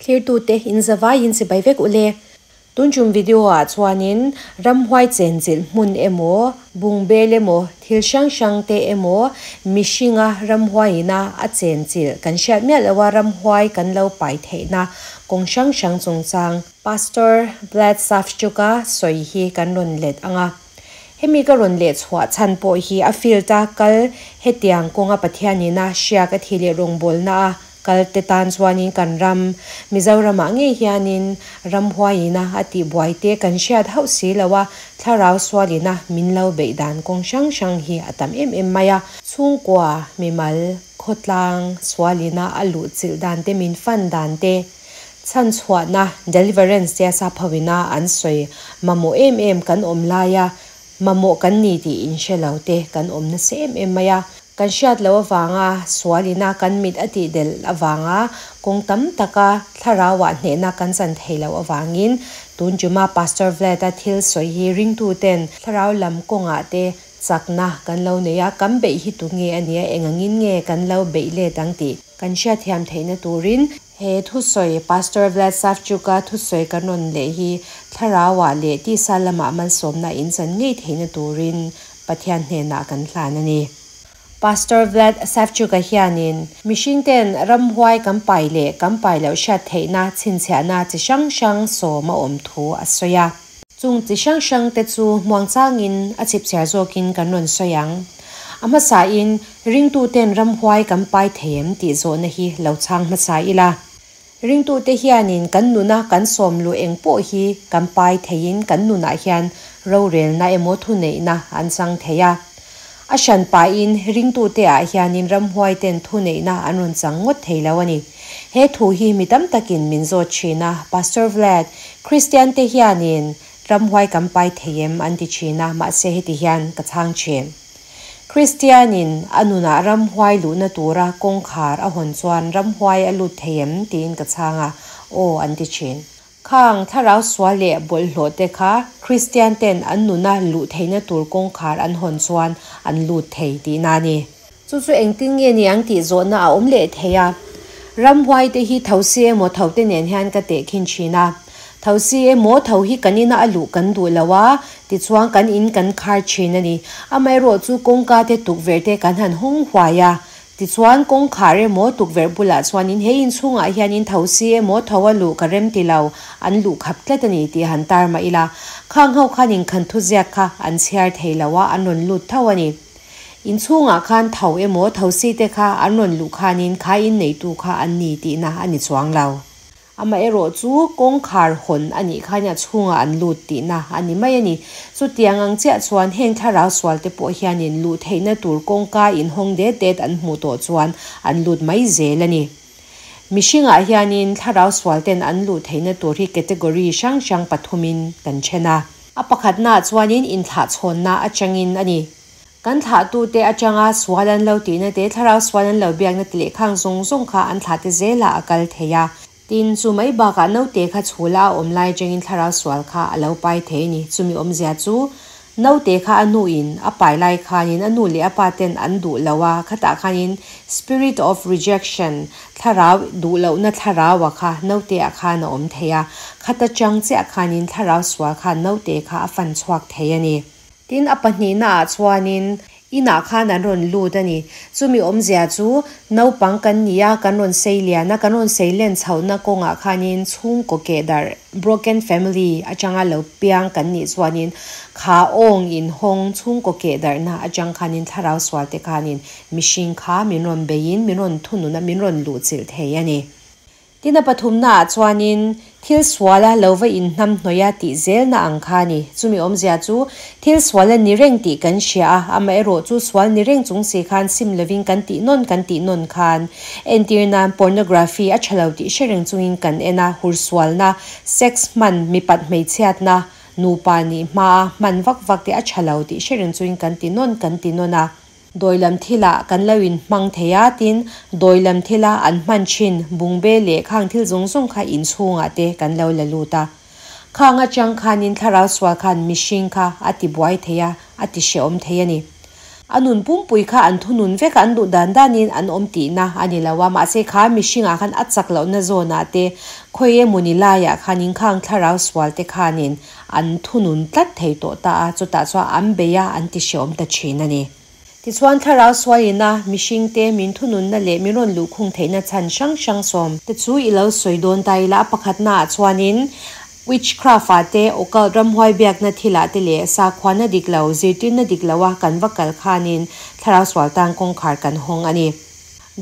Thlirtute in zavaiin chibai vek ule. Tun tum video ah chuanin ramhuai chenchilh hmun emaw bungbel emaw thil hrang hrang te emaw mihringa ramhuaiina a chenchilh kan hriat miah loh a ramhuai kan lo pai theihna kawng hrang hrang chungchang Pastor Vlad Savchuk-a sawi hi kan rawn let ang a. Hemi ka rawn leh chhuah chhan pawh hi a field a kal hetiang kawnga Pathianina hriak a thih leh rawngbawlna a kal te tan chuanin kan ram Mizoramah ngei hianin ramhuaiina a tih buai te kan hriat hauh si lo a, thlarau sualina min lo beih dan kawng hrang hrang hi a tam em em mai a. Chhungkua, mimal, khawtlang sualina a luh chilh dan te min fan dan te, Chhanchhuahna, deliverance, tia saphoina an sawi mamawh em em kan awm laia mamawh kan ni tih inhre lo te kan awm nasa em em mai a. Kan hriat loh avanga sualina kan mit a tihdelh avanga kawng tam taka thlarauah hnehna kan chan thei loh avangin tun Juma Pastor Vlad-a thil sawi hi ringtuten thlarau lam kawngah te chakna kan lo nei a, kan beih hi tu nge a nia, engangin nge kan lo beih let ang tih kan hriatthiam theihna turin He thusawi Pastor Vlad Savchuk-a thusawi kan rawn leh hi thlarauah leh tisa lamah malsawmna in chan ngei theihna turin Pathian hnenah kan hlan a ni. Pastor Vlad Savchuk-a hianin mihringten ramhuai kan pai leh kan pai loh hriat theihna chhinchhiahna chi hrang hrang sawm a awm thu a sawi a. Chung chi hrang hrangte chu muangchangin a chipchhiar zawkin kan rawn sawi ang. A hmasain Ringtuten ramhuai kan pai thei em tih zawhna hi lo chhang hmasa ila. Ringtute hianin kan nuna kan sawm luh eng pawh hi kan pai theiin kan nunah hian rorelna emaw thuneihna an chang thei a. A hran pahin ringtute ah hianin ramhuaiten thuneihna an rawn chang ngawt thei lo a ni. He thu hi mi tam takin min zawt thin a, Pastor Vlad, Kristiante hianin ramhuai kan pai thei em an ti thin a, mahse heti hian ka chhang thin. Kristianin a nunah ramhuai luhna tura kawngkhar a hawn chuan ramhuai a lut thei em tiin ka chhang a, aw an ti thin. Khang thlarau sual leh bawlhhlawh te kha Kristian ten an nuna luh theihna tur kawngkhar an hawn chuan an lut thei tihna a ni. Chu chu engtin nge ni ang tih zawhna a awm leh thei a. Ramhuai te hi thosi emaw tho te nen hian ka tehkhin thin a. Thosi emaw tho hi kan ina a luh kan duh lo a, tichuan kan in kan khar thin a ni. Amaherawhchu kawngka te tukverh te kan han hawng huai a, Tichuan, kawngkhar emaw tukverh bulah chuanin he inchhungah hianin tho si emaw tho a luh ka rem ti lo, an luh khap tlat a ni tih han tar mah ila, khang ho khan inkhan thuziak kha an chhiar thei lo a, an rawn lut tho a ni. Inchhungah khan tho emaw tho si te kha an rawn luh khanin kha inneitu kha an ni tihna a ni chuang lo. Amaherawh chu kawngkhar hawn a nih khan a chhungah an lut tihna a ni mai a ni. Chutiang ang chiah chuan heng thlarau sualte pawh hianin luh theihna tur kawngka inhawng det det an hmuh tawh chuan an lut mai zel a ni. Mihringah hianin thlarau sualten an luh theihna tur hi category hrang hrang pathumin kan then a. A pakhatnaah chuanin inthlahchhawnna atangin a ni. Kan thlahtute atanga sual an lo tihna te, thlarau sual an lo biakna te leh khang zawng zawng kha an thlahte zelah a kal thei a. Tin, chu mai bakah naute kha chhula a awm lai atangin thlarau sual kha a lo pai thei a ni. Chumi awmzia chu naute kha a nuin a pai lai khanin a nu leh a pa ten an duh lo a, khatah khanin spirit of rejection, thlarau duh lohna thlaraua kha naute ah khan a awm thei a, khata chang chiah khanin thlarau sual khan naute kha a fan chhuak thei a ni. Tin, a pahnihnaah chuanin inah khan an rawn lut a ni. Chumi awmzia chu naupang kan ni a, kan rawn sei lian a, kan rawn sei len chhohna kawngah khanin chhungkaw keh darh, broken family, atanga lo piang kan nih chuanin kha awng inhawng chhungkaw keh darhna atang khanin thlarau sualte khanin mihring kha min rawn beiin min rawn thunun a, min rawn luhchilh thei a ni. Tin a pathumnaah chuanin thil suala lo va inhnam hnawih a tih zelna ang kha a ni. Chumi awmzia chu thil sual a ni reng tih kan hria a, amaherawh chu sual ni reng chung si khan sim lovin kan tih nawn kan tih nawn khan entir nan pornography a tha lo tih hre reng chungin kan en a, hursualna, sex hman, mipat hmeichhiatna, nupa nih hmaa hman vak vak te a tha lo tih hre reng chungin kan ti nawn kan ti nawn a. Dawilam thilah kan lo in hmang thei a, tin, dawilam thila an hman thin bungbe leh khang thil zawng zawng kha inchhungah te kan lo la lut a. Khang atang khanin thlarau sual khan mihring kha a ti buai thei a, a ti hrehawm thei a ni. A nun pumpui kha an thunun vek a, an duh dan danin an awm tihna a ni lo a, mahse kha mihringah khan a chak lohna zawnah te, khawi emawni laiah khanin khang thlarau sual te khanin an thunun tlat thei tawh ta a, chutah chuan an bei a, an ti hreawm ta thin a ni. Tichuan thlarau sualina mihringte min thununna leh min rawn luhkhung theihna chhan hrang hrang sawm te chu i lo sawi dawn ta ila, a pakhatnaah chuanin Witchcraft ah te, occult ramhuai biakna thilah te leh sakhuana dik lo, zirtirna dik lo a kan va kal khanin thlarau sual tan kawngkhar kan hawng a ni.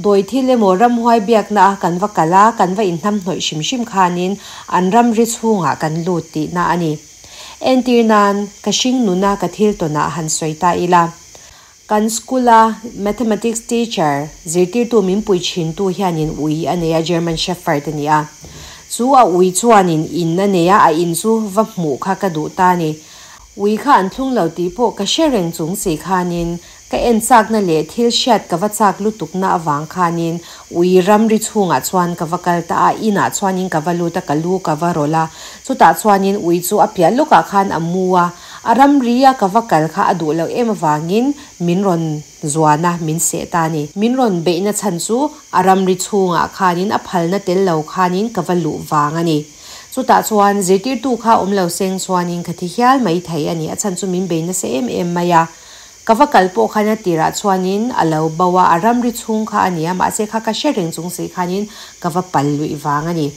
Dawi thil emaw ramhuai biakna a kan va kal a, kan va inhnamhnawih hrim hrim khanin an ramri chhungah kan lut tihna a ni. Entir nan, ka hring nuna ka thil tawnah han sawi ta ila. Kan school a Mathematics teacher, zirtirtu min pui thintu hianin ui a nei a, German Shepherd a ni a. Chu a ui chuanin in a nei a, a in chu va hmuh kha ka duh ta a ni. Ui kha an thlung lo tih pawh ka hre reng chung si khanin ka en chakna leh thil hriat ka va chak lutukna avang khanin ui ramri chhungah chuan ka va kal ta a, inah chuanin ka va lut a, ka lu ka va rawlh a. Chutah chuanin ui chu a piah lawkah khan a mu a. A ramri a ka va kal kha a duh loh em avangin min rawn zuan a, min seh ta a ni. Min rawn beihna chhan chu a ramri chhungah khanin a phalna tel lo khanin ka va luh vang a ni. Chutah chuan zirtirtu kha awm lo seng chuanin ka thi hial mai thei a ni. A chhan chu min bei nasa em em mai a. Ka va kal pawh khan a tirah chuanin a lo bo a, a ramri chhung kha a ni a, mahse kha ka hre reng chung si khanin ka va pal luih vang a ni.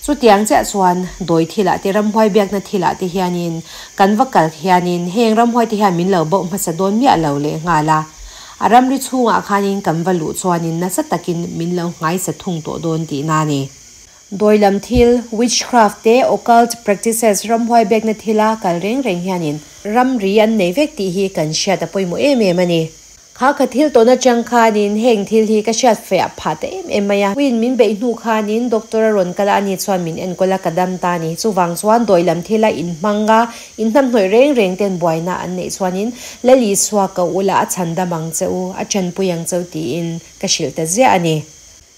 Chutiang chiah chuan dawi thilah te, ramhuai biakna thilah te hianin kan va kal hianin heng ramhuai te hian min lo bauh hmasa dawn miah lo leh nghal a. A ramri chhungah khanin kan va luh chuanin nasa takin min lo nghaisa thung tawh dawn tihna a ni. Dawi lam thil, witchcraft te, occult practices, ramhuai biakna thila kal reng reng hianin ramri an nei vek tih hi kan hriat a pawimawh em em a ni. Kha ka thil tawn atang khanin heng thil hi ka hriat feh phah ta em em mai a. Uiin min beih hnu khanin doctor a rawn kal a, ani chuan min enkawl a, ka dam ta a ni. Chuvang chuan dawi lam thila inhmang a, inhnamhnawih reng reng ten buaina an neih chuanin Lal Isua ka ula a chhan dam ang che u, a tanpui ang che u tiin ka hrilh ta ziah a ni.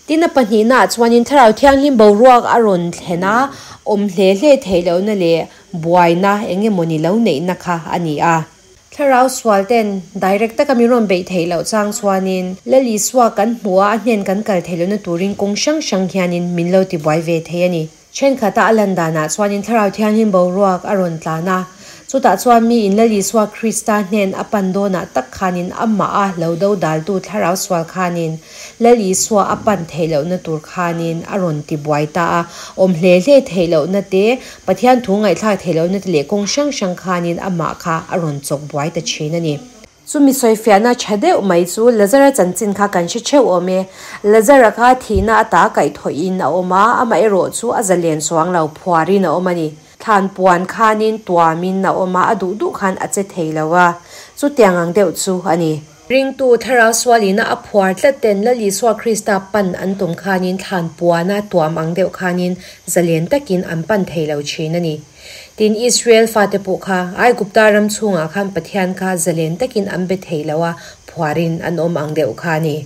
Tin a pahnihnaah chuanin Thlarau Thianghlim boruak a rawn thlen a, awm hle hle theih lohna leh buaina eng emawni lo neihna kha a ni a. Thlarau sual ten direct taka min rawn beih theih loh chang chuanin Lal Isua kan hmuh a, a hnen kan kal theih lohna turin kawng hrang hrang hianin min lo tibuai ve thei a ni. Thenkhat a a lan danah chuanin Thlarau Thianghlim boruak a rawn tlan a, chutah chuan mi in Lal Isua Krista hnen a pan dawnah tak khanin amah a lo do daltu Thlarau sual khanin Lal Isua a pan theih lohna tur khanin a rawn ti buai ta a, awm hle hle theih lohna te, Pathian thu ngaihthlak theih lohna te leh kawng hrang hrang khanin amah kha a rawn chawk buai ta thin a ni. Chumi sawifiahna tha deuh mai chu Lazara chanchin kha kan hre theuh awm e. Lazara kha thihna ata kaihthawhin a awm a, amaherawh chu a zalen chuang lo, phuarin a awm a ni. Thlan puan khanin tuamin a awm a, a duh duh khan a che thei lo a, chutiang ang deuh chu a ni. Ringtu thlarau sualina a phuar tlat ten Lal Isua Krista pan an tum khanin thlan puana tuam ang deuh khanin zalen takin an pan thei lo thin a ni. Tin, Israel fate pawh kha Aigupta ram chhungah khan Pathian kha zalen takin an be thei lo a, phuarin an awm ang deuh kha a ni.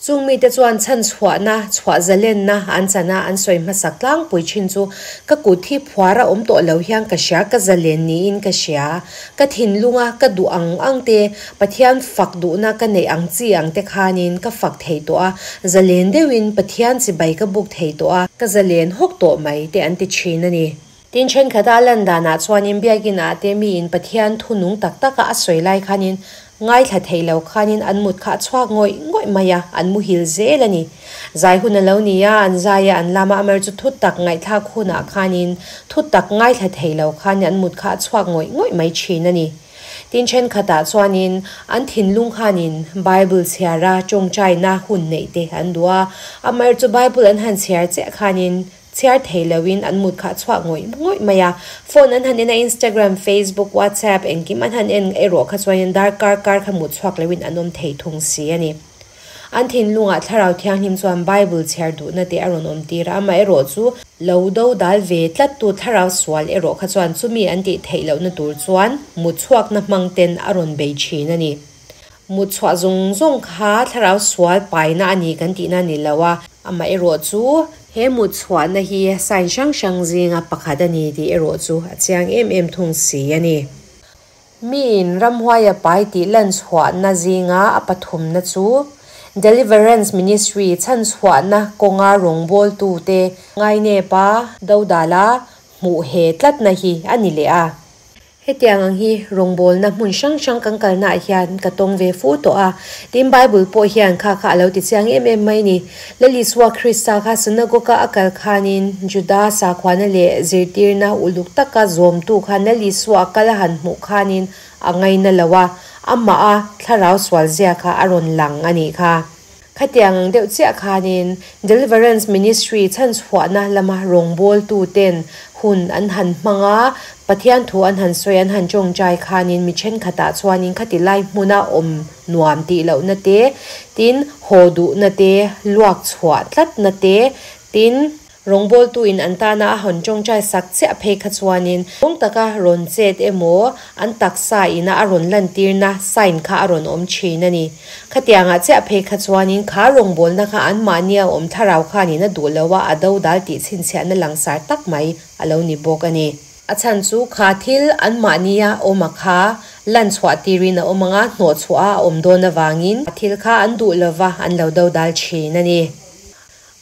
Chung mite chuan chhan chhuahna, chhuah zalenna an chan a, an sawi hmasak tlangpui thin chu, Ka kut hi phuar a awm tawh lo hian ka hria, ka zalen niin ka hria. Ka thinlunga ka duh ang ang te, Pathian fak duhna ka neih ang chi ang te khanin ka fak thei tawh a, zalen deuhin Pathian chibai ka buk thei tawh a, ka zalen hawk tawh mai te an ti thin a ni. Tin, thenkhat a lan danah chuanin biakinn ah te miin Pathian thu nung tak taka a sawi lai khanin ngaithla thei lo khanin an mut kha a chhuak ngawih ngawih mai a, an muhil zel a ni. Zai hun a lo ni a, an zai a, an lam a, amar chu thu tak ngaihthlak hunah khanin thu tak ngaithla thei lo khanin an mut kha a chhuak ngawih ngawih mai thin a ni. Tin, thenkhatah chuanin an thinlung khanin Bible chhiara tawngtaina hun neih te an duh a, amar chu Bible an han chhiar chiah khanin Chhiar thei loin an mut kha a chhuak ngawih ngawih mai a. Phone an han en a, Instagram, Facebook, WhatsApp engkim an han en erawh kha chuanin darkar kar kha mut chhuak loin an awm thei thung si a ni. An thinlungah Thlarau Thianghlim chuan Bible chhiar duhna te a rawn awm tir a, amaherawh chu lo do dal ve tlattu Thlarau sual erawh kha chuan chumi an tih theih lohna tur chuan mut chhuakna hmang ten a rawn bei thin a ni. Mut chhuah zawng zawng kha thlarau sual paina a ni kan tihna a ni lo a, amaherawh chu he mut chhuahna hi sign hrang hrang zinga pakhat a ni tih erawh chu a chiang em em thung si a ni. Miin ramhuai a pai tih lan chhuahna zinga a pathumna chu Deliverance Ministry chhanchhuahna kawnga rawngbawltute ngainepa dodala hmuh he tlatna hi a ni leh a. Hetiang ang hi rawngbawlna hmun hrang hrang kan kalnaah hian ka tawng ve fu tawh a, tin Bible pawh hian kha kha a lo ti chiang em em mai ni. Lal Isua Krista kha synagogue-a a kal khanin Juda sakhuana leh zirtirna uluk taka zawmtu khan Lal Isua a kal a han hmuh khanin a ngaina lo a, amah a thlarau sualzia kha a rawn lang a nih kha. Khatiang ang deuh chiah khanin Deliverance Ministry chhanchhuahna lama rawngbawltuten hun an han hmang a, Pathian thu an han sawi an han tawngtai khanin mi thenkhatah chuanin khati lai hmuna awm nuam tih lohna te, tin haw duhna te, luak chhuah tlatna te, tin Rawngbawltuin an tana a hawn tawngtai sak chiah phei kha chuanin kawng taka rawn chet emaw an taksa ina a rawn lantirna sign kha a rawn awm thin a ni. Khatiangah chiah phei kha chuanin kha rawngbawlna kha anmahnia awm thlarau khanin a duh lo a, a dodal tih chhinchhiahna langsar tak mai a lo ni bawk a ni. A chhan chu kha thil anmahnia awma kha lan chhuah tirin a awm anga hnawhchhuah a awm dawn avangin thil kha an duh lova an lo dodal thin a ni.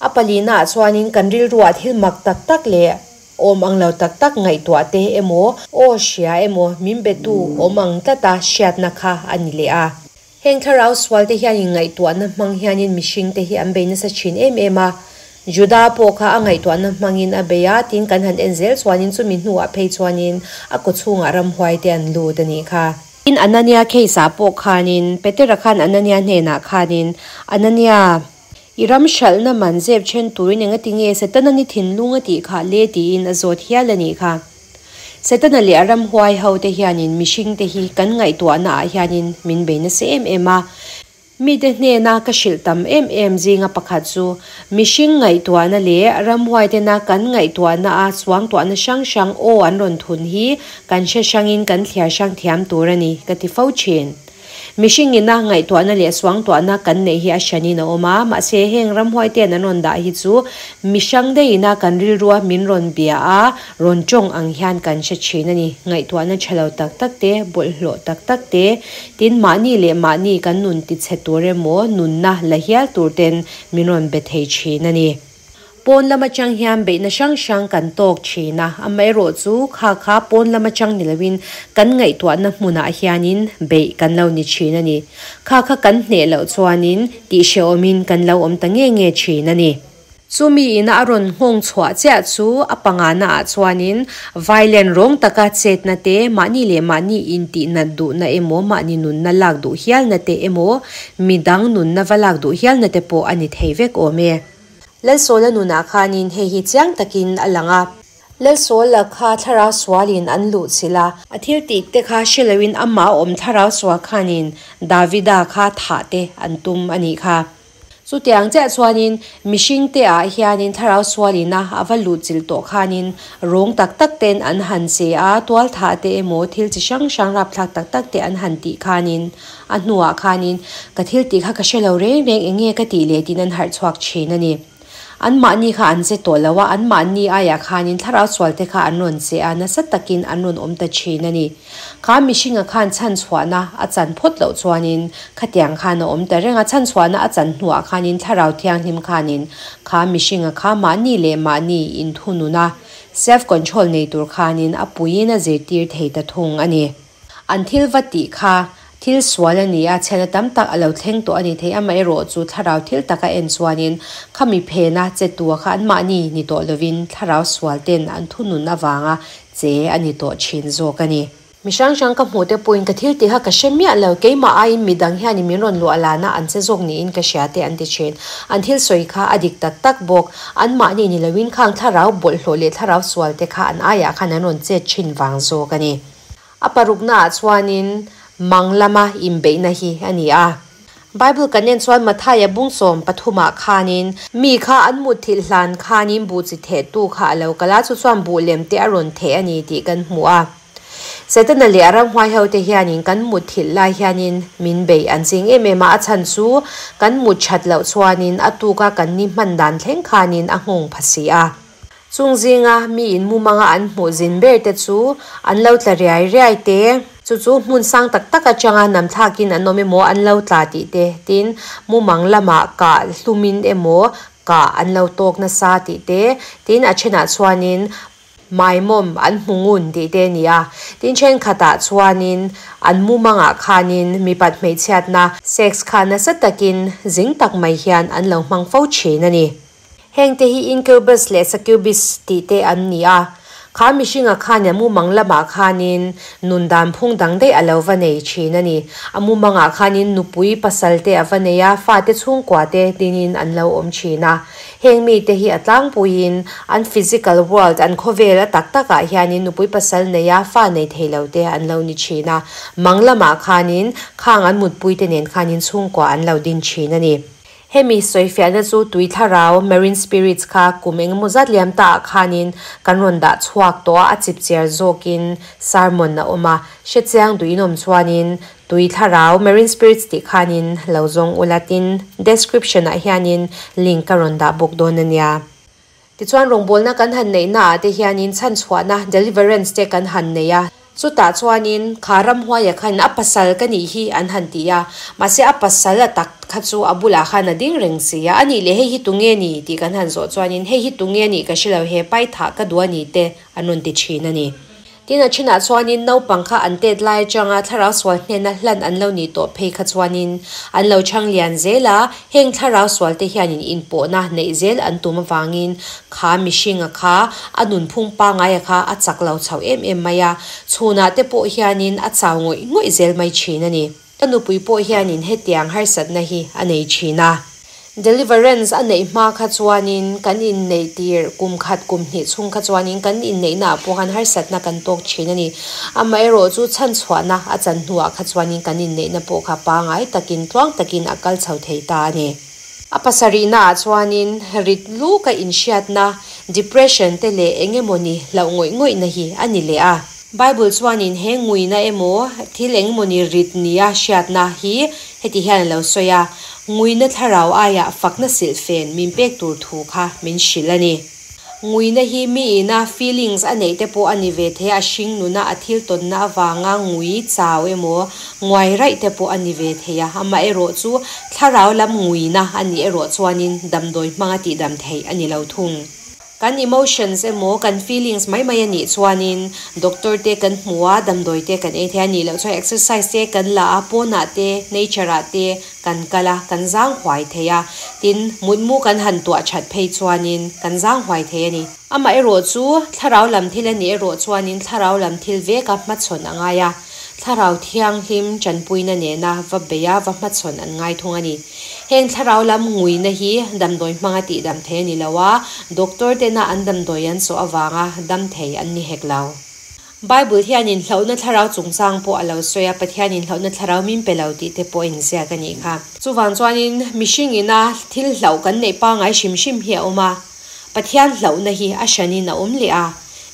A palinaah chuanin kan rilruah thil mak tak tak leh awm ang lo tak tak ngaihtuah te emaw, aw hria emaw min betu awm ang tlata hriatna kha a ni leh a. Heng thlarau sualte hianin ngaihtuahna hmang hianin mihringte hi an bei nasa thin em em a. Juda pawh kha a ngaihtuahna hmangin a bei a, tin kan han en zel chuanin chumi hnuah phei chuanin a kawchhungah ramhuaite an lut a nih kha. Tin Anania case-ah pawh khanin Petera khan Anania hnenah khanin, Anania, I ram hralhna man zep then turin engati nge Setana ni thinlung a tih khah le tiin a zawt hial a nih kha. Setana leh a ram huai ho te hianin mihring te hi kan ngaihtuahna ah hianin min bei nasa em em a. Mite hnena ka hrilh tam em em zinga pakhat chu mihring ngaihtuahna leh ram huai tena kan ngaihtuahna a suangtuahna hrang hrang aw an rawn thun hi kan hre hrangin kan thliar hrang thiam tur a ni ka ti fo thin. Mihring ina ngaihtuahna leh suangtuahna kan neih hi a hranin a awm a, mahse heng ramhuaite'n an rawn dah hi chu mihrang deiina kan rilrua min rawn bia a, rawn tawng ang hian kan hre thin a ni. Ngaihtuahna tha lo tak tak te, bawlhhlawh tak tak te, tin mahni leh mahni kan nun tichhe tur emaw nunna la hial tur ten min rawn be thei thin a ni. Pawn lam atang hian beihna hrang hrang kan tawk thin a, amaherawh chu kha kha pawn lam atang ni loin kan ngaihtuahna hmunah hianin beih kan lo ni thin a ni. Kha kha kan hneh loh chuanin tihhrehawmin kan lo awm ta nge nge thin a ni. Chumi ina a rawn nghawng chhuah chiah chu a pangana ah chuanin violent rawng taka chetna te, mahni leh mahni intihnat duhna emaw, mahni nunna lak duh hialna te emaw, midang nunna va lak duh hialna te pawh a ni thei vek awm e. Lalsawla nunah khanin hei hi chiang takin a lang a. Lalsawla kha thlarau sualin an luh chilh a. A thil tih te kha hre loin amah a awm thlarau sual khanin Davida kha thah te an tum a nih kha. Chutiang chiah chuanin mihring te ah hianin thlarau sualin a a va luh chilh tawh khanin rawng tak tak ten an han che a, tual thah te emaw thil chi hrang hrang rapthlak tak tak te an han tih khanin A hnuah khanin, Ka thil tih kha ka hre lo reng reng, eng nge ka tih leh tiin an harh chhuak thin a ni. Anmahni kha an che tawh lo a, anmahni aiah khanin thlarau sualte kha an rawn che a, nasa takin an rawn awm ta thin a ni. Kha mihringa khan chhanchhuahna a chan phawt loh chuanin khatiang khan a awm ta reng a, chhanchhuahna a chan hnuah khanin thlarau thianghlim khanin kha mihringa kha mahni leh mahni inthununa self control nei tur khanin a puiin a zirtir thei ta thung a ni. An thil va tih kha thil sual a ni a, chhiatna tam tak a lo thleng tawh a ni thei. Amaherawh chu thlarau thil taka en chuanin khami phena che tua kha anmahni ni tawh lovin thlarau sual ten an thunun avanga che a ni tawh thin zawk a ni. Mi hrang hrang ka hmuh te pawhin ka thil tih kha ka hre miah lo, keimah aiin midang hianin min rawn luah lana an che zawk niin ka hria te an ti thin. An thil sawi kha a dik tak tak bawk. Anmahni ni loin khang thlarau bawlhhlawh leh thlarau sual te kha an aiah khan an rawn chet thin vang zawk a ni. A paruknaah chuanin mang lama inbeihna hi a ni a. Bible kan en chuan Mathaia bung 13ah khanin mi kha an mutthilh hlan khanin buh chi thehtu kha a lo kal a, chu chuan buh lem te a rawn theh a ni tih kan hmu a. Setana leh a ramhuai hote hianin kan mutthilh lai hianin min beih an ching em em a, a chhan chu kan mut that loh chuanin a tuka kan ni hman dan thleng khanin a nghawng pha si a. Chung zinga mi in mumanga an hmuh zin ber te chu an lo tla riai riai te. Chu chu hmun sang tak tak atanga nam thlakin an awm emaw an lo tla tih te tin mumang lamah kah hlumin emaw kah an lo tawk nasa tih te tin a thenah chuanin maimawm an hmu ngun tih te a ni a tin thenkhatah chuanin an mumangah khanin mipat hmeichhiatna sex kha nasa takin zing tak mai hian an lo hmang fo thin a ni. Hengte hi Incubus leh Succubus tih te an ni a, kha mihringa khan a mumang lamah khanin nun dan phung dang daih a lo va nei thin a ni. A mumangah khanin nupui pasal te a va nei a, fate chhungkua te dinin an lo awm thin a. Heng mite hi a tlangpuiin an physical world, an khawvel a tak takah hianin nupui pasal nei a, fa nei thei lo te an lo ni thin a. Mang lamah khanin khang an mutpui te nen khanin chhungkua an lo din thin a ni. Hemi sawifiahna chu tui thlarau, marine spirits, kha kum engemaw zat liam ta ah khanin kan rawn dah chhuak tawh a, a chipchiar zawkin sermon a awm a. Hrechiang duh inawm chuanin tui thlarau, marine spirits, tih khanin lo zawng ula tin description ah hianin link ka rawn dah bawk dawn a nia. Tichuan rawngbawlna kan han neihna ah te hianin chhanchhuahna, deliverance, te kan han nei a. Chutah chuanin kha ramhuaia khan a pasal ka nih hi an han ti a, mahse a pasal a tak kha chu a bulah khan a ding reng si a, a nih leh hei hi tunge ni tih kan han zawh chuanin hei hi tunge nih ka hrelo he paithah ka duh a ni te an rawn ti thin a ni. Tin a thinah chuanin naupang kha an tet lai atanga thlarau sual hnena hlan an lo nih tawh phei kha chuanin an lo chhang lian zel a, heng thlarau sual te hianin inpawhna neih zel an tum avangin kha mihringa kha a nunphung pangaia kha a chak lo chho em em mai a, chhunah te pawh hianin a chau ngawih ngawih zel mai thin a ni. Ka nupui pawh hianin hetiang harsatna hi a nei thin a. Deliverance a neih hma kha chuanin kan inneih tir kum khat kum hnih chhung kha chuanin kan inneihnaah pawh khan harsatna kan tawk thin a ni. Amaherawh chu chhanchhuahna a chan hnuah kha chuanin kan inneihna pawh kha pangai takin tluang takin a kal chho thei ta a ni. A pasarihnaah chuanin rit luka inhriatna, depression, te leh eng emawni hlauh ngawih ngawihna hi a ni leh a. Bible chuanin he nguina emaw thil eng emawni rit nia hriatna hi heti hian a lo sawi a, Nguina thlarau aiah fakna silhfen min pek tur thu kha min hrilh a ni. Nguina hi miina feelings a neih te pawh a ni ve thei a, a hring nuna a thil tawnna avanga ngui chau emaw nguai raih te pawh a ni ve thei a, amaherawh chu thlarau lam nguina a nih erawh chuanin damdawi hmanga tihdam theih a ni lo thung. Kan emotions emaw kan feelings mai mai a nih chuanin doctor te kan hmu a, damdawi te kan ei thei a nih loh chuan exercise te kan la a, pawnah te nature ah te kan kal a, kan zang huai thei a, tin mutmu kan han tuah that phei chuanin kan zang huai thei a ni. Amaherawh chu thlarau lam thil a nih erawh chuanin thlarau lam thil veka hmachhawn a ngai a, Thlarau Thianghlim tanpuina nena va beia va hmachhawn an ngai thung a ni. Heng thlarau lam nguina hi damdawi hmanga tihdam thei a ni lo a, doctor tena an damdawi an sawh avanga dam thei an ni hek lo. Bible hianin hlauhna thlarau chungchang pawh a lo sawi a, Pathianin hlauhna thlarau min pe lo tih te pawh a inziak a nih kha. Chuvang chuanin mihring ina thil hlauh kan neih pangngai hrim hrim hi a awm a, Pathian hlauhna hi a hranin a awm leh a,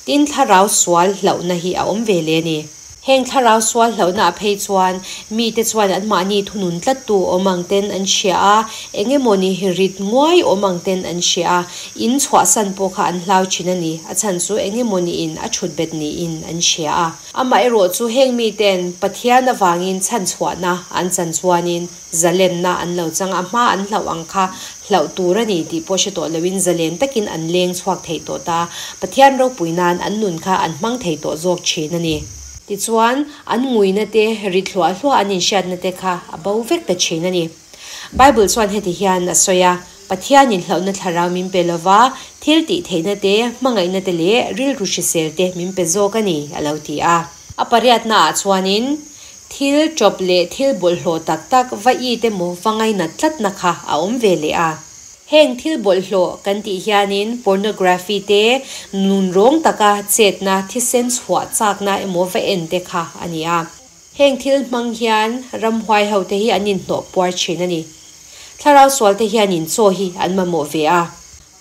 tin thlarau sual hlauhna hi a awm ve leh a ni. Heng thlarau sual hlauhnaah phei chuan mite chuan anmahni thunun tlattu awm ang ten an hria a, eng emawni rit nguai awm ang ten an hria a, in chhuahsan pawh kha an hlau thin a ni, a chhan chu eng emawni in a thut bet niin an hria a. Amaherawh chu heng miten Pathian avangin chhanchhuahna an chan chuanin zalenna an lo chang a, hma an hlauh ang kha hlauh tur a ni tih pawh hre tawh loin zalen takin an leng chhuak thei tawh ta. Pathian ropui nan an nun kha an hmang thei tawh zawk thin a ni. Tichuan, an nguina te, ri thluah hluah an inhriatna te kha a bo vek ta thin a ni. Bible chuan heti hian a sawi a, Pathianin hlauhna thlarau min pe lova, thil tih theihna te, hmangaihna te leh rilru hrisel te min pe zawk a ni, a lo ti a. A pariatnaah chuanin, Thil ṭawp leh thil bawlhhlawh tak tak va it emaw va ngainat tlatna kha a awm ve leh a. Heng thil bawlhhlawh kan tih hianin pornography te, nunrawng taka chetna, thisen chhuah chakna emaw va en te kha a ni a. Heng thil hmang hian ramhuai ho te hi an inhnawh puar thin a ni. Thlarau sual te hianin chaw hi an mamawh ve a.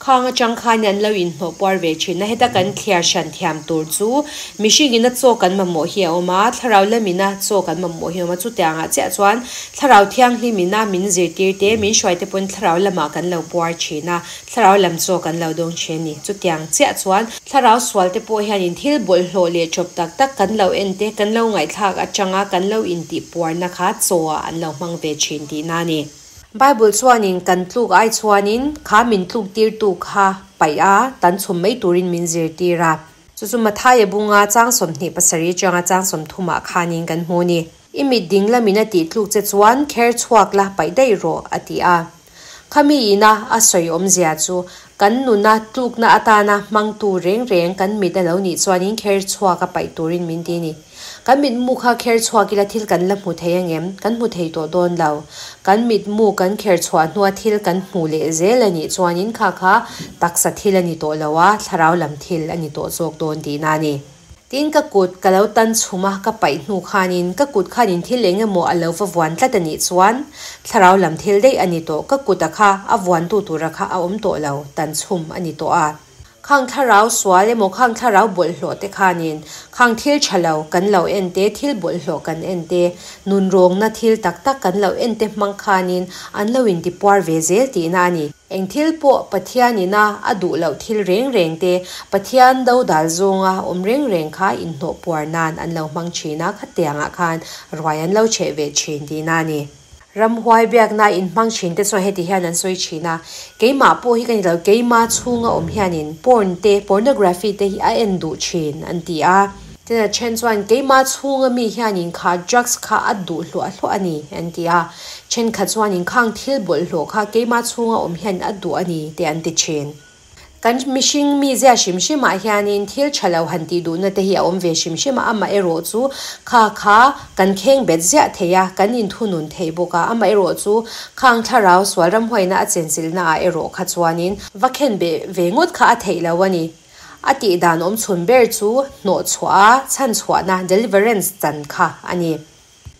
Khang atang khan an lo inhnawh puar ve thin a, heta kan thliar hran thiam tur chu mihring ina chaw kan mamawh hi a awm a, thlarau lam ina chaw kan mamawh hi a awm a, chutiang ah chiah chuan thlarau thianghlim ina min zirtir te min hruai te pawn thlarau lamah kan lo puar thin a, thlarau lam chaw kan lo dawng thin a ni. Chutiang chiah chuan thlarau sual te pawh hianin thil bawlhhlawh leh chawp tak tak kan lo en te kan lo ngaihthlak atanga kan lo intih puarna kha chaw ah an lo hmang ve thin tihna a ni. Bible chuanin kan tluk ai chuanin kha min tluk tirtu kha paih a, tan chhum mai turin min zirtir a. Chu chu Mathaia bunga chang 27 atanga chang 30 ah khanin kan hmu a ni. I mit ding lamin a tih tluk che chuan kher chhuak la paih daih rawh, a ti a. Khami ina a sawi awmzia chu kan nuna tlukna atana hmangtu reng reng kan mit a lo nih chuanin kher chhuak a paih turin min ti a ni. Kan mitmu kha kher chhuak ila thil kan la hmu thei angem? Kan hmu thei tawh dawn lo. Kan mitmu kan kher chhuah hnua thil kan hmu leh zel a nih chuanin kha kha taksa thil a ni tawh lo a, thlarau lam thil a ni tawh zawk dawn tihna a ni. Tin, ka kut ka lo tan chhum a, ka paih hnu khanin ka kut khanin thil eng emaw a lo va vuan tlat a nih chuan thlarau lam thil daih a ni tawh. Ka kut a kha a vuantu tura kha a awm tawh lo, tan chhum a ni tawh a. Khang thlarau sual emaw khang thlarau bawlhhlawh te khanin khang thil tha lo kan lo en te, thil bawlhhlawh kan en te, nunrawngna thil tak tak kan lo en te hmang khanin an lo intipuar ve zel tihna a ni. Eng thil pawh Pathianina a duh loh thil reng reng te, Pathian dodal zawnga awm reng reng kha inhnawh puar nan an lo hmang thin a, khatiangah khan ruai an lo cheh ve thin tihna a ni. Ramhuai biakna inhmang thin te chuan heti hian an sawi thin a, Keimah pawh hi ka ni lo, keima chhunga awm hianin porn te, pornography te hi a en duh thin an ti a. Tin a then chuan keima chhunga mi hianin kha drugs kha a duh hluah hluah a ni an ti a, thenkhat chuanin khang thil bawlhhlawh kha keima chhunga awm hian a duh a ni te an ti thin. Kan mihring mizia hrim hrimah hianin thil tha lo han tih duhna te hi a awm ve hrim hrim a, amaherawh chu kha kha kan kheng bet ziah thei a, kan inthunun thei bawk a, amaherawh chu khang thlarau sual ramhuaina a chenchilhna ah erawh kha chuanin va khen beh ve ngawt kha a theih lo a ni. A tih dan awm chhun ber chu hnawhchhuah a chhanchhuahna, deliverance, chan kha a ni.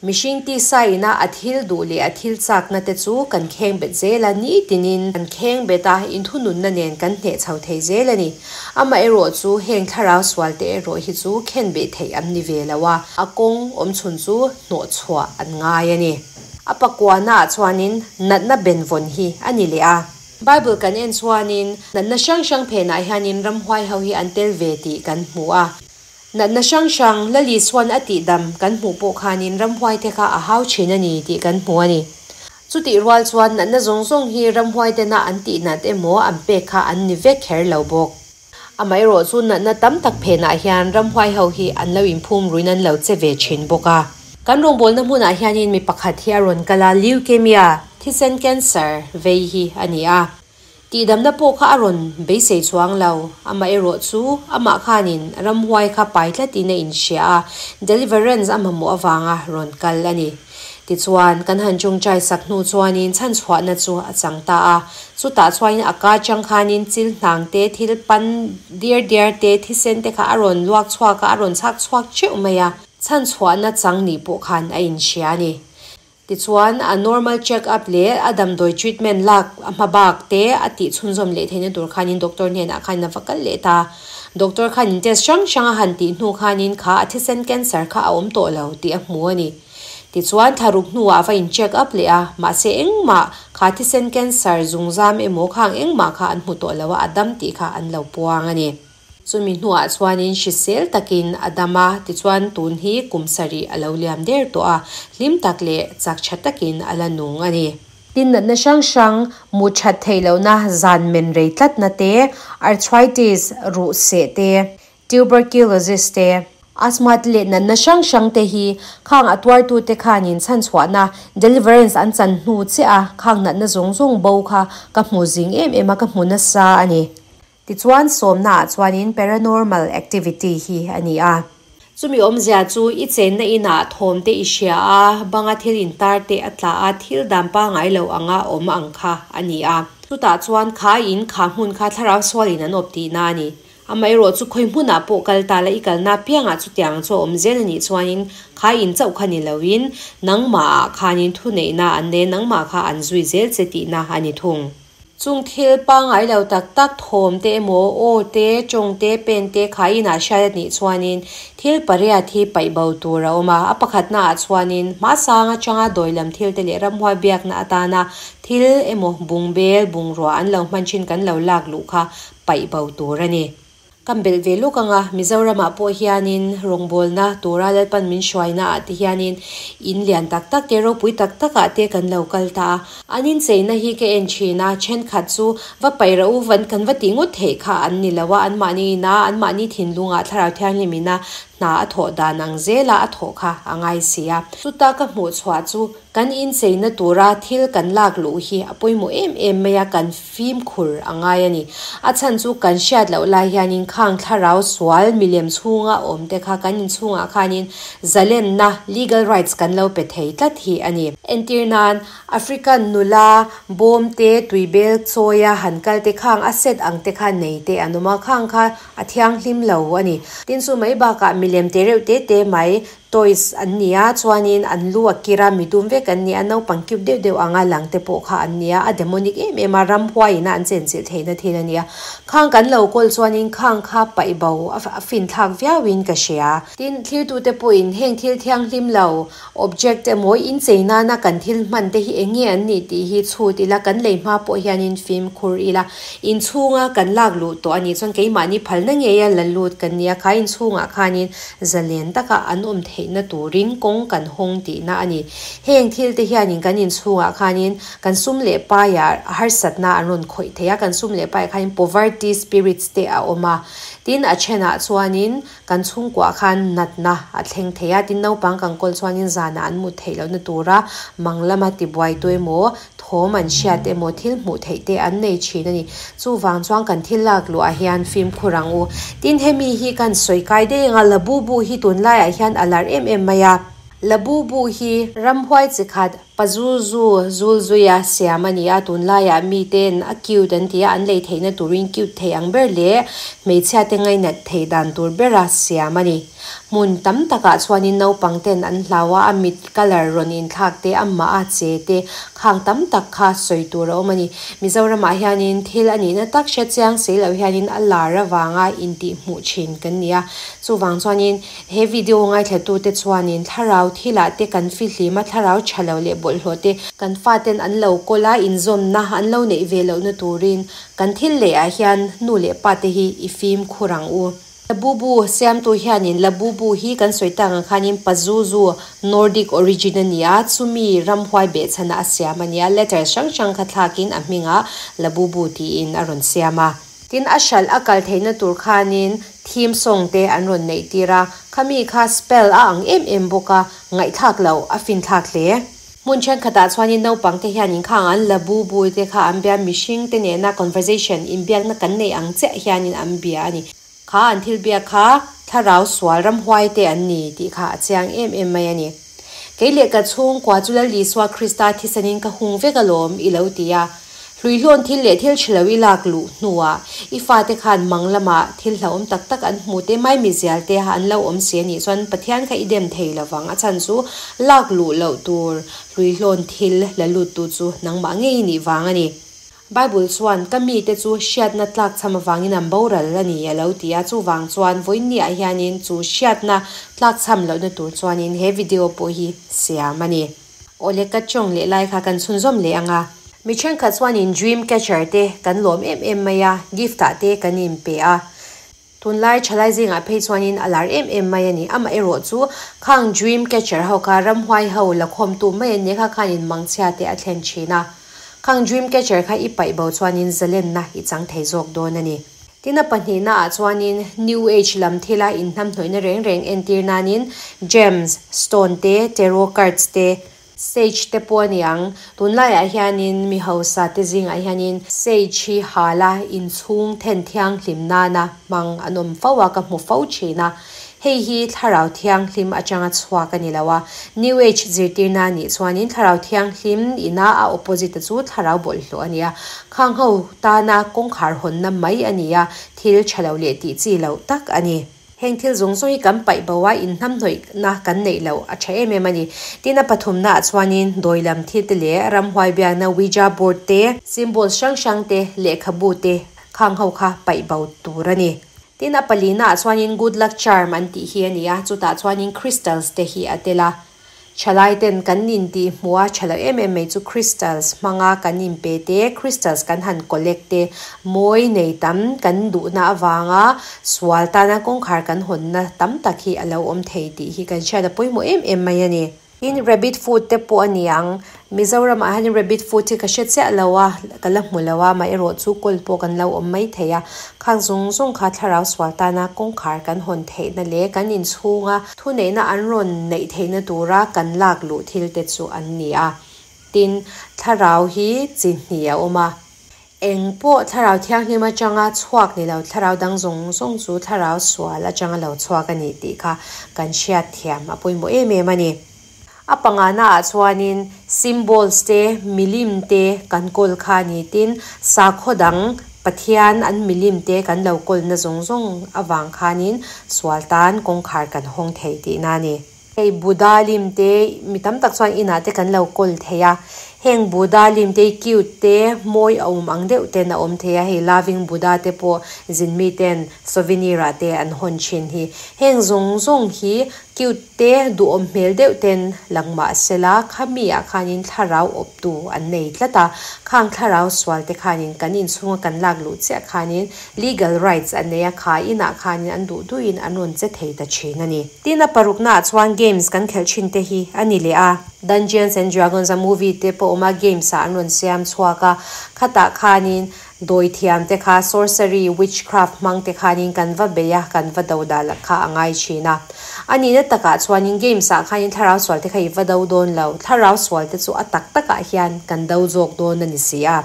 Mihring tisa ina a thil duh leh a thil chakna te chu kan kheng bet zel a, nitinin kan kheng bet a, inthununna nen kan hneh chho thei zel a ni. Amaherawh chu heng thlarau sual te erawh hi chu khen beh theih an ni ve lo a, a kawng awm chhun chu hnawh chhuah an ngai a ni. A pakuana ah chuanin natna benvawn hi a ni leh a. Bible kan en chuanin natna hrang hrang phenah hianin ramhuai ho hi an tel ve tih kan hmu a. Natna hrang hrang Lali chuan a tihdam kan hmuh pawh khanin ramhuaite kha a hau thin a ni tih kan hmu a ni. Chutih rual chuan natna zawng zawng hi ramhuaitena an tihnat emaw an pek kha an ni vek kher lo bawk. Amaherawh chu natna tam tak phenah hian ramhuai ho hi an lo inphum ruin an lo che ve thin bawk a. Kan rawngbawlna hmunah hianin mi pakhat hi a rawn kal a, leukemia, thisen cancer, vei hi a ni a. Tihdamna pawh kha a rawn beisei chuang lo. Amaherawh chu amah khanin ramhuai kha pai tlatin a inhria a, deliverance a mamawh avanga rawn kal a ni. Tichuan, kan han tawngtai sak hnu chuanin chhanchhuahna chu a chang ta a. Chutah chuanin a ka atang khanin chil hnang te, thil pan diar diar te, thisen te kha a rawn luak chhuak a, a rawn chhak chhuak teuh mai a. Chhanchhuahna chang nih pawh khan a inhria a ni. Tichuan, a normal check up leh a damdawi treatment lak a hma bak te a tih chhunzawm leh theihna tur khanin doctor hnenah khanin a va kal leh ta. Doctor khanin test hrang hrang a han tih hnu khanin kha a thisen cancer kha a awm tawh lo tih a hmu a ni. Tichuan, thlaruk hnuah a va in check up leh a, mahse engmah kha thisen cancer zungzam emaw khang engmah kha an hmu tawh lo a, a dam tih kha an lo puang a ni. Chumi hnuah chuanin hrisel takin a dam a, tichuan tun hi kum sarih a lo liam der tawh a, hlim tak leh chak tha takin a la nung a ni. Tin, natna hrang hrang, mu that theih lohna, zan men rei tlatna te, arthritis, ruh seh te, tuberculosis te, asthma te leh natna hrang hrang te hi khang a tuartute khanin chhanchhuahna, deliverance, an chan hnu chiah a, khang natna zawng zawng bo kha ka hmu zing em em a, ka hmu nasa a ni. Tichuan sawmnaah chuanin paranormal activity hi a ni a. Chumi awmzia chu i chenna inah thawm te i hria a, banga thil intar te a tla a, thil dan pangngai lo anga awm ang kha a ni a. Chutah chuan kha in kha hmun kha thlarau sualin an awp tihna a ni. Amaherawh chu khawi hmunah pawh kal ta la i kalna apiangah chutiang chu a awm zel a nih chuanin kha in chauh kha ni loin nangmahah khanin thuneihna an nei a, nangmah kha an zui zel che tihna a ni thung. Chung thil pangngai lo tak tak thawm te emaw, aw te, tawng te, pen te kha inah hriat a nih chuanin thil pariat hi paih bo tur a awm a. A pakhatna ah chuanin hmasang atanga dawi lam thil te leh ramhuai biakna atana thil emaw bungbel, bungrua an lo hman thin kan lo lak luh kha paih bo tur a ni. Kan belh ve lawk ang a, Mizoramah pawh hianin rawngbawlna tura Lalpan min hruaina ah te hianin in lian tak tak te, ropui tak tak ah te kan lo kal ta a. An incheina hi ka en thin a, thenkhat chu va paih rah u van kan va tih ngawt theih kha an ni lo a, anmahni ina anmahni thinlungah Thlarau Thianghlim ina hna a thawh dan ang zela a thawh kha a ngai si a. Chuta ka hmuh chhuah chu kan incheina tura thil kan lak luh hi a pawimawh em em mai a, kan. Fimkhur a ngai a ni. A chhan chu kan hriat loh lai hianin khang thlarau sual milem chhunga awm te kha kan inchhungah khanin zalenna, legal rights, kan lo pe thei tlat hi a ni. Entir nan, African nula bawm te, tuibel chawia han kal te khang a set ang te kha nei te an awm a, khang kha a thianghlim lo a ni. Tin chu mai bakah milem te reuh te te mai Toys an ni a, chuanin an lu a kir a, midum vek an ni a, naupang cute deuh deuh anga lang te pawh kha an ni a, a demonic em em a, ramhuai ina an chenchilh theihna thil a ni a. Khang kan lo kawl chuanin khang kha paih bo a finthlak viauin ka hria. Tin, thlirtute pawhin heng thil thianghlim lo, object emaw inchei nana kan thil hman te hi eng nge an nih tih hi chhut ila, kan lei hma pawh hianin fimkhur ila, inchhunga kan lak luh tawh a nih chuan keimahni phalna ngeia la lut kan ni a, kha inchhungah khanin Zalen taka an awm theihna turin kawng kan hawng tihna a ni. Heng thil te hianin kan inchhungah khanin kan sum leh paiah harsatna an rawn khawih thei a, kan sum leh paiah khanin poverty spirits te a awm a. Tin, a thenah chuanin kan chhungkuah khan natna a thleng thei a, tin naupang kan kawl chuanin zanah an mut theih lohna tura mang lama tibuai tu emaw, Thawm an hriat emaw thil hmuh theih te an nei thin a ni. Chuvang chuan kan thil lak luhah hian fimkhur ang u. Tin hemi hi kan sawi kai daih ang a, Labubu hi tunlaiah hian a lar em em mai a. Labubu hi ramhuai chi khat Pazuzu zulzuia siam a ni a, tunlaiah mite'n a cute an ti a, an lei theihna turin cute thei ang ber leh hmeichhiate ngainat theih dan tur bera siam a ni. Hmun tam takah chuanin naupang ten an hlau a, a mit colour rawn inthlak te, amah a che te khang tam tak kha sawi tur a awm a ni. Mizoramah hianin thil a nihna tak hre chiang si loh hianin a lar avanga intih hmuh thin kan ni a. Chuvang chuanin he video ngaithlatute chuanin thlarau thilah te kan fihlim a, thlarau tha lo leh bawlhhlawh te kan faten an lo kawl a, inzawmna an lo neih ve lohna turin kan thil leh ah hian nu leh pa te hi i fimkhur ang u. Labubu siamtu hianin Labubu hi kan sawi tak ang khanin Pazuzu, Nordic origin a ni a, chumi ramhuai behchhana a siam a ni a, letter hrang hrang kha thlakin a hmingah Labubu tiin a rawn siam a. Tin, a hralh a kal theihna tur khanin theme song te an rawn neih tir a, khami kha spell a ang em em bawk a, ngaihthlak loh a finthlak hle. Hmun thenkhatah chuanin naupangte hianin khang an Labubu te kha an bia, mihring te nena conversation, inbiakna kan neih ang chiah hianin an bia a ni. Kha an thil biak kha thlarau sual ramhuai te an ni tih kha a chiang em em mai a ni. Kei leh ka chhungkua chu Lal Isua Krista thisanin ka hung vek alawm i lo ti a. Hluihlawn thil leh thil ṭha lo i lak luh hnuah i fate khan mang lamah thil hlauhawm tak tak an hmuh te mai mizial te an lo awm si a nih chuan Pathian kha i dem thei lovang a chhan chu lak luh loh tur hluihlawn thil la luttu chu nangmah ngei i nih vang a ni. Bible chuan, Ka mite chu hriatna tlakchham avangin an boral a ni, a lo ti a. Chuvang chuan, vawiinniah hianin chu hriatna tlakchham lohna tur chuanin he video pawh hi siam a ni. Awle ka tawng leh lai kha kan chhunzawm leh ang a. Mi thenkhat chuanin dream catcher te kan lawm em em mai a, gift ah te kan inpe a. Tunlai thalai zingah phei chuanin a lar em em mai a ni. Amaherawh chu khang dream catcher ho kha ramhuai ho la khawmtu mai an ni kha khanin mangchhia te a thlen thin a. Khang dream catcher kha i paih bo chuanin zalenna i chang thei zawk dawn a ni. Tin a pahnihna ah chuanin new age lam thila inhnamhnawihna reng reng entir nanin gems, stone te, tarot cards te, Sage te pawh a ni ang. Tunlaiah hianin mi hausa te zingah hianin sage hi hala inchhung then thianghlim nana hmang an awm fo a, ka hmu fo thin a. Hei hi thlarau thianghlim atanga chhuak a ni lo a. New Age zirtirna nih chuanin thlarau thianghlim ina a opposite a chu thlarau bawlhhlawh a ni a. Khang ho tana kawngkhar hawnna mai a ni a, thil tha lo leh tih chi loh tak a ni. Heng thil zawng zawng hi kan paih bo a, inhnamhnawih na kan neih loh a tha em em a ni. Tin a pathumna ah chuanin dawi lam thil te leh ramhuai biakna ouija board te, symbols hrang hrang te, lehkhabu te khang ho kha paih bo tur a ni. Tin a palina ah chuanin good luck charm an tih hi a ni a, chutah chuanin crystals te hi a tel a. Thalai ten kan in tih hmuh a tha lo em em mai chu crystals hmanga kan in pe te, crystals kan han collect te, mawi nei tam kan duhna avanga sual tana kawngkhar kan hawnna tam tak hi a lo awm thei tih hi kan hriat a pawimawh em em mai a ni. Tin rabbit foot te pawh a ni ang, Mizoram ah hian rabbit foot hi ka hre chiah lo a, ka la hmu lo a, amaherawh chu kawl pawh kan lo awm mai thei a, khang zawng zawng kha thlarau sual tana kawngkhar kan hawn theihna leh kan inchhunga Thuneihna an rawn neih theihna tura kan lak luh thil te chu an ni a. Tin, thlarau hi chi hnih a awm a. Eng pawh thlarau thianghlim atanga chhuak ni lo thlarau dang zawng zawng chu thlarau sual atanga lo chhuak a ni tih kha kan hriat thiam a pawimawh em em a ni. A pangana ah chuanin symbols te, milim te kan kawl kha a ni. Tin, sakhaw dang Pathian an milim te kan lo kawlna zawng zawng avang khanin sual tan kawngkhar kan hawng thei tihna a ni. Hei Buddha lim te mi tam tak chuan inah te kan lo kawl thei a, heng Buddha lim te hi cute te mawi a awm ang deuh ten a awm thei a, hei loving Buddha te pawh zin mi ten souvenir ah te an hawn thin hi. Heng zawng zawng hi Cute te duhawm hmel deuh ten lang mah sela, khami ah khanin thlarau awptu an nei tlat a, khang thlarau sual te khanin kan inchhunga kan lak luh chiah khanin legal rights an nei a, kha inah khanin an duh duhin an rawn che thei ta thin a ni. Tin a parukna ah chuan games kan khelh thin te hi a ni leh a, Dungeons and Dragons a movie te pawh awm a, games ah an rawn siam chhuak a, khatah khanin Dawi thiam te kha sorcery, witchcraft hmang te khanin kan va bei a, kan va do dal kha a ngai thin a. A nihna takah chuanin games ah khanin thlarau sual te kha i va do dawn lo, thlarau sual te chu a tak takah hian kan do zawk dawn a ni si a.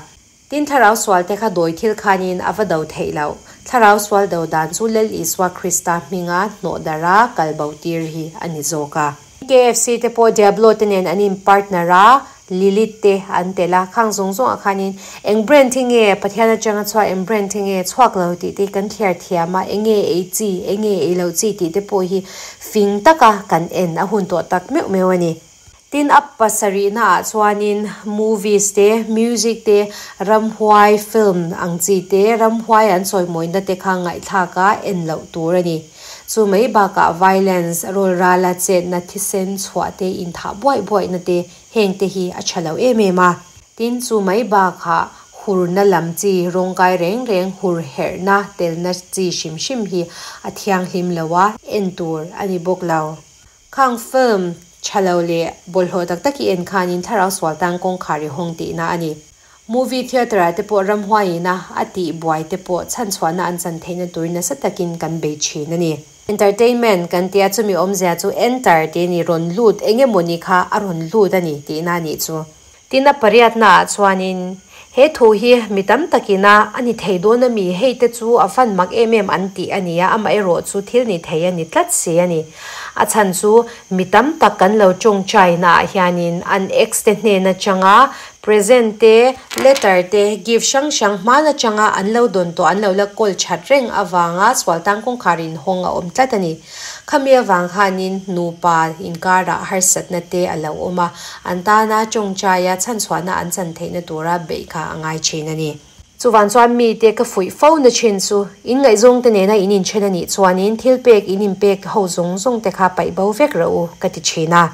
Tin thlarau sual te kha dawi thil khanin a va do theih loh. Thlarau sual do dan chu Lal Isua Krista hminga hnawh dara kal bo tir hi a ni zawk a. KFC te pawh Diablo te nen an in partner a, Lilith te an tel a, khang zawng zawngah khanin eng brand hi nge Pathian atanga chhuak, eng brand hi nge chhuak lo tih te kan thliar thiam a, eng nge ei chi, eng nge ei loh chi tih te pawh hi fing taka kan en a hun tawh tak meuh meuh a ni. Tin a pasarihna ah chuanin movies te, music te, ramhuai film ang chi te, ramhuai an chawimawina te kha ngaihthlak a en loh tur a ni. Chu mai bakah violence, rawlrala chetna thisen chhuah te, inthah buaih buaihna te, heng te hi a tha lo em em a. Tin, chu mai bakah hurna lam chi, rawngkai reng reng hur herhna telna chi hrim hrim hi a thianghlim lo a, en tur a ni bawk lo. Khang film tha lo leh bawlhhlawh tak tak i en khanin thlarau sual tan kawngkhar i hawng tihna a ni. Movie theatre ah te pawh ramhuaiina a tih buai te pawh chhanchhuahna an chan theihna turin nasa takin kan bei thin a ni. Entertainment kan tia chumi awmzia chu enter tih a ni, rawn lut eng emawni kha a rawn lut a ni tihna a nih chu. Tin a pariatna ah chuanin he thu hi mi tam takin a a ni thei dawn a mi, hei te chu a fan mak em em an tih a ni a, amaherawh chu thil ni thei a ni tlat si a ni. A chhan chu mi tam tak kan lo tawngtaina ah hianin an ex te hnen atanga present te, letter te, gift hrang hrang hman atanga an lo dawn tawh an lo la kawl that reng avanga sualtang kawngkhar inhawng a awm tlat a ni. Khami avang khanin nupa inkarah harsatna te a lo awm a, an tana tawngtaia chhanchhuahna an chan theihna tura beih kha a ngai thin a ni. Chuvan chuan mite ka fuih fo na thin chu, in ngaihzawngte nena in inthen a nih chuanin thil pek in inpek ho zawng zawng te kha paih bo vek rawh u ka ti thin a.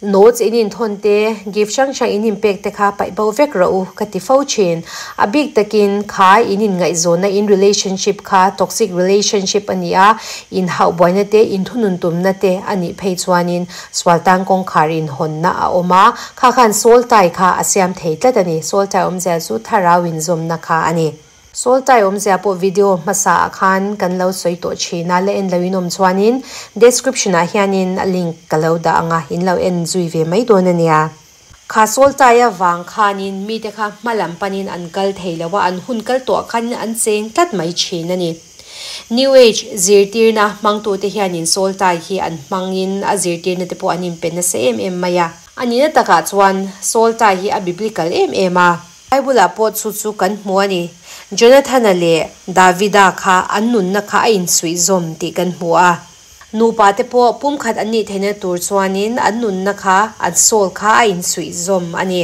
Notes in inthawn te, gift hrang hrang in inpek te kha paih bo vek rawh u ka ti fo thin. A bik takin kha in inngaihzawnna in relationship kha toxic relationship a ni a, inhauh buaina te, inthunun tumna te a nih phei chuanin sual tan kawngkhar inhawnna a awm a, kha khan soul tie kha a siam thei tlat a ni. Soul tie awmzia chu thlarau inzawmna kha a ni. Sawltai awmzia pawh video hmasa ah khan kan lo sawi tawh thin a, la en lo in awm chuanin description ah hianin a link ka lo dah ang a, in lo en zui ve mai dawn a nia. Kha sawltai avang khanin mite kha hma lam panin an kal thei lo a, an hun kal tawh ah khanin an cheng tlat mai thin a ni. New Age zirtirna hmangtute hianin sawltai hi an hmangin a zirtirna te pawh an inpe nasa em em mai a. A nihna takah chuan sawltai hi a biblical em em a. Bible ah pawh chu chu kan hmu a ni. Jonathana leh Davida kha an nunna kha a insuih zawm tih kan hmu a. Nupa te pawh pumkhat an nih theihna tur chuanin an nunna kha, an soul kha a insuih zawm a ni.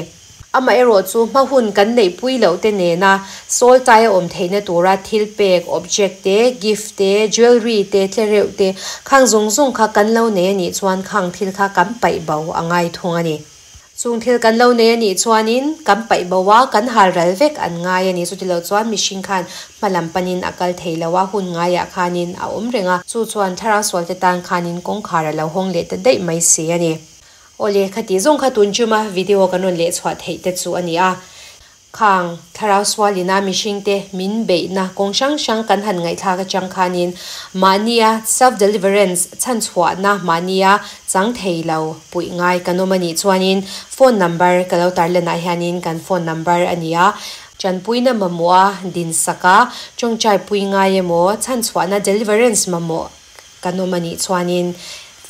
Amaherawh chu hma hun kan neihpui loh te nena soul tie a awm theihna tura thil pek, object te, gift te, jewelry te, tlereuh te, khang zawng zawng kha kan lo nei a nih chuan khang thil kha kan paih bo a ngai thung a ni. Chung thil kan lo nei a nih chuanin kan paih bo a, kan hal ral vek an ngai a ni. Chuti loh chuan mihring khan hma lam panin a kal thei lo a, hun ngaiah khanin a awm reng a. Chu chuan thlarau sualte tan khanin kawngkhar a lo hawng leh ta daih mai si a ni. Awle, khati zawng kha tun chuma video kan rawn leh chhuah theih te chu a ni a. Khang, thlarau sualina mihringte min beihna kawng hrang hrang kan han ngaihthlak atang khanin mahnia self-deliverance chhanchhuahna mahnia chang thei lo puih ngai kan awm a nih chuanin phone number ka lo tarlanah hianin kan phone number a ni a, tanpuina mamawh a dinsak a, tawngtai pui ngai emaw chhanchhuahna deliverance mamawh kan awm a nih chuanin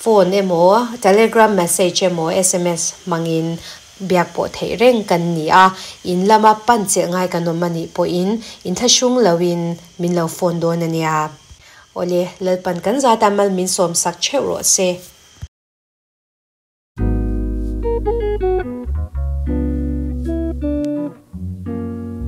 phone emaw telegram message emaw sms hmangin biak pawh theih reng kan ni a, in lama pan chelh ngai kan awm a nih pawhin inthlahrung loin min lo phone dawn a nia. Awle, Lalpan kan zata mal min sawm sak theuh rawh se.